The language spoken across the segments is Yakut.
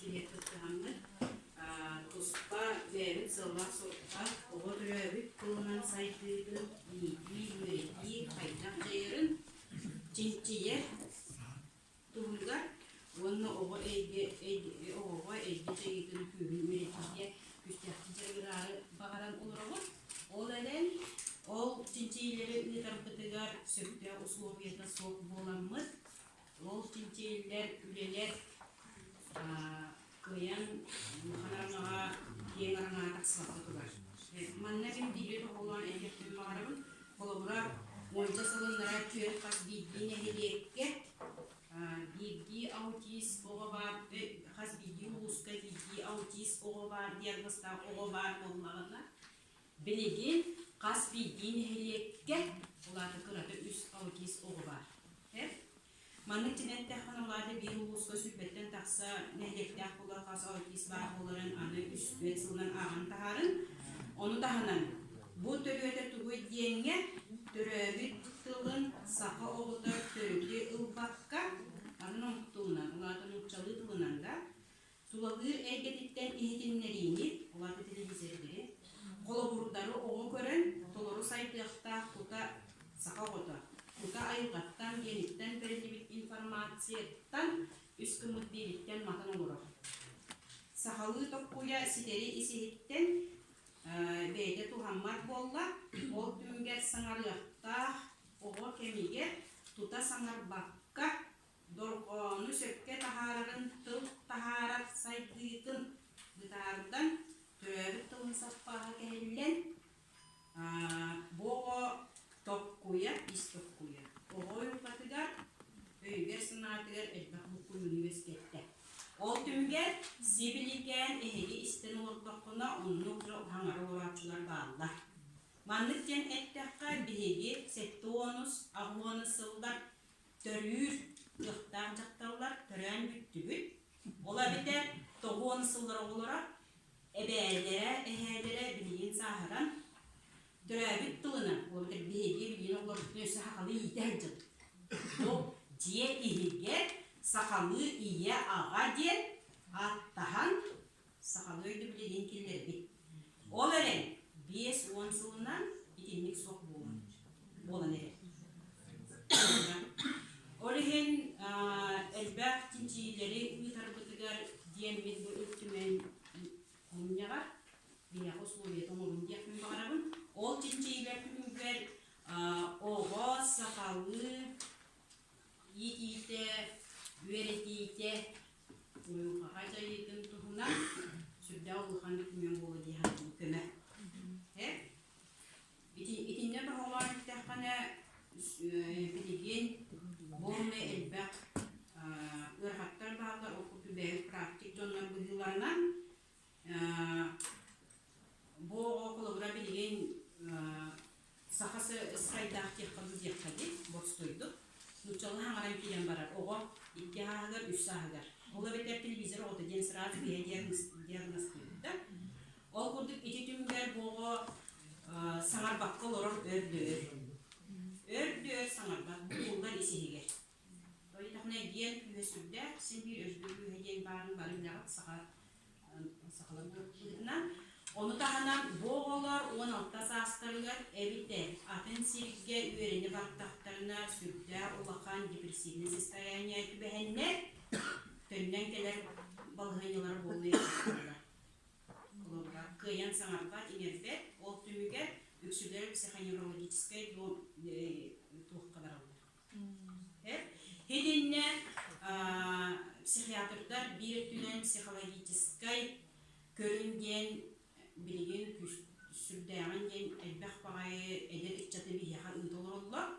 испииһэк кыттыһаммыт туспа бэйэбит сыаллаах-соруктаах оҕо төрөөбүт тылынан сайдыытын иитии, үөрэтии хайдах дьайарын чинчийэр туһугар уонна оҕо эйгэ оҕоҕо эйгэ дьайыытын күүһүн үөрэтиигэ күүстээхтик дьарыгыраары баҕаран олоробут. Ол эрэн, ол чинчийиилэри ыытарбытыгар сөптөөх усулуобуйата суох буоламмыт, ол чинчийиллэр үлэлэр кыайан улахан араҥаҕа, киэҥ араҥаҕа тахсыбакка турар. Манна мин биири тоһоҕолоон этиэхпин баҕарабын. Холобура, уонча сылыннара түөрт хас биирдии нэһилиэккэ биирдии аутист оҕо баар, хас биирдии улууска биирдии аутист оҕо баар, диагнозтаах оҕо баар буоллаҕына, билигин хас биирдии нэһилиэккэ, ол аата кырата үс аутист оҕо баар. Маннык дьин эттэххинэ, ол аата биир улууска сүүрбэттэн тахса нэһилиэктээх буолар хас аутист баар буоларын аны үс-түөрт сылынан ааҕан таһаарын. Ону таһынан, бу төрүөтэ тугуй диэҥҥэ, төрөөбүт тылын саха оҕото төрүтү ылбакка, атын омук тылынан, ол аата нууччалыы тылынан да, Тулалыыр эйгэтиттэн иһитиннэриини, ол аата телевизордары, холобурдары оҕо көрөн, толору сайдыахтаах кута саха оҕото, кута айылҕаттан, гениттэн бэриллибит информацияттан үс гыммыт биириттэн матан олорор. Сахалыы токкуйа ситэри ис-иһиттэн бэйэтэ туһаммат буолла, ол түмүгэр саҥарыахтаах оҕо кэмигэр тута саҥарбакка Дорҕоону сөпкө таһаарарын тыл таһаарар сайдыытын бытаардан, төрөөбүт тылын саппааһа кэһиллэн, бу оҕо токкуйа, ис токкуйа. Оҕо уйулҕатыгар, өйүгэр-санаатыгар элбэх буккуйууну үөскэттэ. Ол түмүгэр сибиликээн эһиги истэн олордоххуна оннук дьон хаҥара олорооччулар бааллар. Маннык диэн эттэххэ, биһиги 70-ус, 80-ус сыллар төрүүр кыахтаах дьахталлар төрөөн бүттүбүт. Ол эбэтэр тоҕуон сыллар оҕолоро эбээлэрэ, эһээлэрэ билигин сааһыран төрөөбүт тылынан, ол эбэтэр биһиги билигин оҕолорбутун өссө сахалыы иитэ сылдьабыт. Бу дьиэ иһигэр сахалыы ийэ-аҕа диэн ааттаһан сахалыы өйдөбүлүн киллэрбит. Ол эрэн 50 сылынан итинник суох буолан, буолан эрэр. Ол иһин элбэх чинчийиилэри ыытарбытыгар диэммит бу Ил Түмэн мунньаҕар биһиэхэ условията оҥорун диэхпин баҕарабын. Ол чинчийиилэр түмүгэр оҕо сахалыы иитиитэ, үөрэтиитэ уйулҕаҕа дьайыытын туһунан сүрдээх улахан документ буолуо дии саныыбын көмө. Ити итиннэ тоһоҕолоон эттэххинэ билигин буолунай элбэх ыарахаттар бааллар, ол курдук бэйэбит практик дьоннор быһыыларынан Бу оҕо холобура билигин саха сырайдаах диэххэ дуу диэххэ дии, боростуойдук. Нууччалыы хаҥаран киирэн барар оҕо икки ааһыгар, үс сааһыгар. Ол эбэтэр телевизор оҕото диэн сразу киһи диагностыыбыт да. Ол курдук ити түмүгэр бу оҕо саҥарбакка олорор өр да өр. Өр да өр саҥарбат, бу куллар ис иһигэр. Ыйытахына диэн күүһэ сүрдээх, син биир өйдүүр күүһэ диэн баарын бары билэҕит саха сахалар быһыытынан. Ону таһынан бу оҕолор 16 саастарыгар эбэтэр атын сиргэ үөрэнэ бардахтарына сүрдээх улахан депрессивнэй состояние түбэһэннэр төннөн кэлэр балаһыанньалара буолуо Холобура, кыайан саҥарбат, иҥэрбэт, ол түмүгэр үксүлэрэ психоневрологическай туохха бараллар. Итиннэ психиатрдар биир өттүнэн психологическай көрүҥ диэн билигин сүрдээҕин диэн элбэх баҕайы эдэр ыччаты биһиэхэ ыыта олороллор.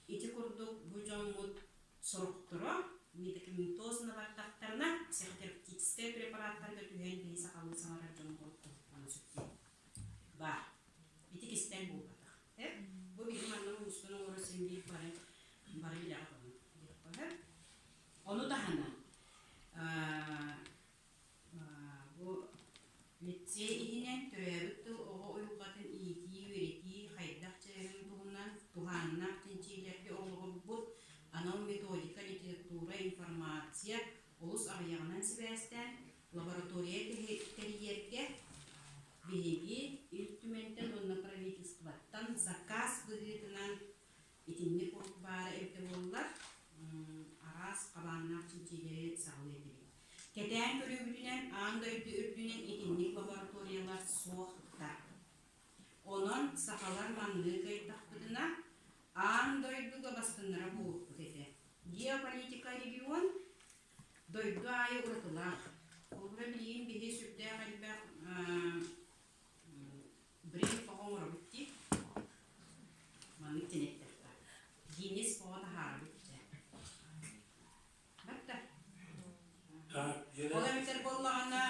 Ити курдук бу дьоммут сорохторо медикаментозно бардахтарына психотерапевтическай препараттарга түһэн киһи сахалыы саҥарар дьон буолуохтарын сөп диэн баар. Ити кистэл буолбатах. Бу биһи манна улууспун оҥоро син биир бары бары билэҕит ону диэххэ Ону таһынан бу лицей иһинэн төрөөбүт тыл оҕо уйулҕатын иитии-үөрэтии хайдах дьайарын туһунан туһааннаах чинчийиилэргэ олоҕурбут анал методика, литература, информация олус аҕыйаҕынан Лаборатория тэрийэргэ биһиги Ил Түмэнтэн уонна правительствоттан заказ быһыытынан итинник урук баара эбитэ буоллар, араас хабааннаах чинчиилэри саҕалыа этибит. Кэтээн көрүүбүтүнэн аан дойду үрдүнэн итинник лабораториялар суохтар. Онон сахалар маннык ыйдахпытына, аан дойдуга бастыҥнара буолуохпут этэ. Геополитика регион дойду аайы уратылаах. Холобура, билигин биһи сүрдээх элбэх бренд тоҕо оҥоробут дии. Маннык диэн эттэххэ. Гиннес тоҕо таһаарабыт дии. Батта. Ол эбэтэр буоллаҕына,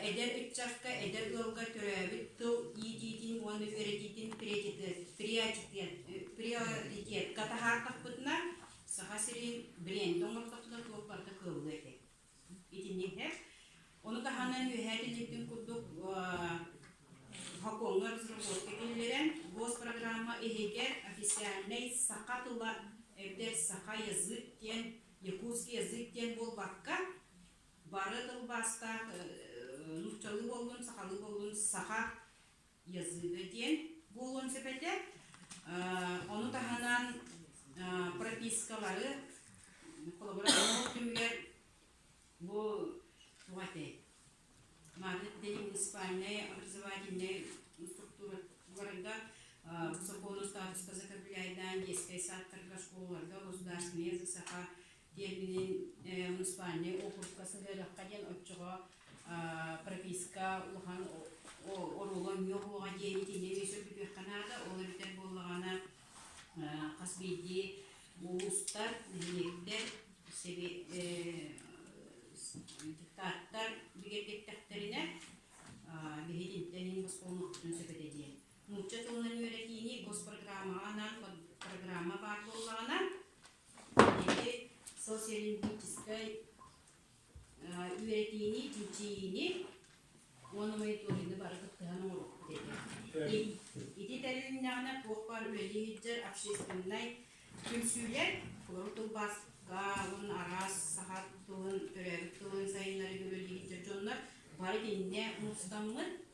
эдэр ыччакка, эдэр ыалга төрөөбүт тыл иитиитин уонна үөрэтиитин приоритетка таһаартахпытына, Саха сирин бренди оҥордохпутуна туох барыта кыаллыа этэ. Итинник Ону таһынан үөһээ этиллибитин курдук Хокуоҥҥа разработка киллэрэн, госпрограмма иһигэр официальнай саха тыла эбэтэр саха язык диэн, якутский язык диэн буолбакка, бары тылбаастаах нууччалыы буоллун, сахалыы буоллун саха языга диэн буолуон сөп этэ. Ону таһынан пропискалары холобура түмүгэр бу туох этэй Маннык муниципальнай образовательнай структураларга бу сокуону статуска закрепляйдаан детскай садтарга, школаларга государственный язык саха терминин муниципальнай округка сыһыарыахха диэн оччоҕо прописка улахан оруолу оонньуох уоҕа диэн итиннэ эмиэ сөргүтүөххэ наада. Ол эбэтэр буоллаҕына хас биирдии улуустар, нэһилиэктэр диктаттар бигэргэттэхтэринэ биһигинтэн иһин босхолонуохпутун сөп этэ диэн. Нуучча тылынан үөрэтиини госпрограммаҕа анаан программа баар буоллаҕына, биһиги социолингвистическай үөрэтиини, чинчийиини уонна мониторингы бары кыттыһан оҥоруохпут этэ. Ити тэрилиннэҕинэ туох баар үлэлии сылдьар общественнай түмсүүлэр олору тылбааска уонна араас саха тылын, төрөөбүт тылын сайыннарыыга үлэлии сылдьар дьоннор бары итиннэ мустаммыт.